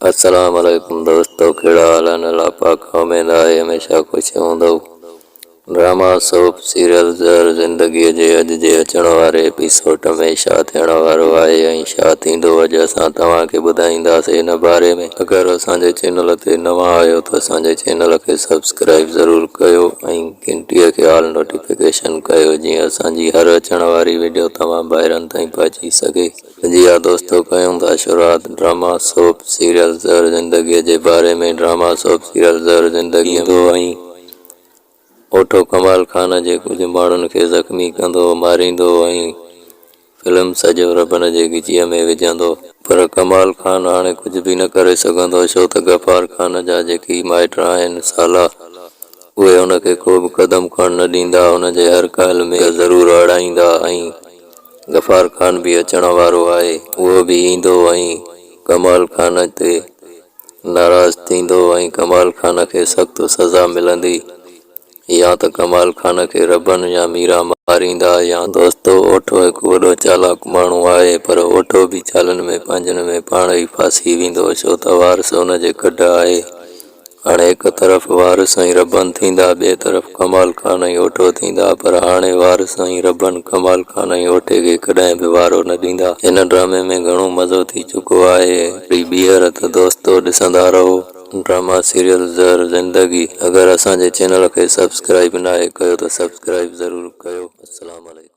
السلام عليڪم دوستو ڪهڙا حال آهن الله پاڪ کان اميد آهي هميشه خوش هوندؤ ڊراما سوپ سيريل زهر زندگي جي اڄ جي اچڻ واري ايپيسوٽ ۾ ڇا ٿيڻ وارو آهي ۽ ڇا ٿيندو اڄ اسان توهان کي ٻڌائينداسي ان باري ۾ اگر اسان جي چينل تي نوان آهيو ته اسان جي چينل کي سبسڪرائيب ضرور ڪيو ۽ گهنٽي کي آل نوٽيفڪيشن ڪيو جيئن اسان جي هر اچڻ واري وڊيو توهان ڀائرن تائين پهچي سگهي. جي ها دوستو ڪيون ٿا شروعات ڊراما سوپ سيريل زهر زندگي جي باري ۾ ڊراما سوپ سيريل زهر زندگي ايندو ۽ اوٺو ڪمال خان جي ڪجهه ماڻهن کي زخمي ڪندو ماريندو ۽ فلم سڄو ربن جي ڳچيء ۾ وجهندو. پر ڪمال خان هاڻي ڪجهه به نه ڪري سگهندو ڇو ته غفار خان جا جيڪي مائٽ آهن سالا اهي هن کي ڪو به قدم کڻڻ نه ڏيندا هن جي هر ڳالهه ۾ ضرور اڙائيندا ۽ غفار خان به اچڻ وارو آهي، اهو به ايندو ۽ ڪمال خان تي ناراض ٿيندو ۽ ڪمال خان کي سخت سزا ملندي، يا ته ڪمال خان کي ربن يا ميرا ماريندا يا. دوستو اوٺو هڪ وڏو چالاڪ ماڻهو آهي پر اوٺو به چالن ۾ پنهنجن ۾ پاڻ ئي ڦاسي ويندو ڇو ته وارث ان جي ڪڍ آهي. هاڻي هڪ طرف وارث ۽ ربن ٿيندا، ٻئي طرف ڪمال خان ۽ اوٺو ٿيندا، پر هاڻي وارث ۽ ربن ڪمال خان ۽ اوٺي کي ڪڏهن به وارو نه ڏيندا. هن ڊرامي ۾ گهڻو مزو ٿي چڪو آهي، وري ٻيهر ته دوستو ڏسندا رهو. ڊراما سيريل زهر زندگي اگر اسان جي چينل کي سبسڪرائيب ناهي ڪيو ته سبسڪرائيب ضرور ڪيو السلام عليڪم.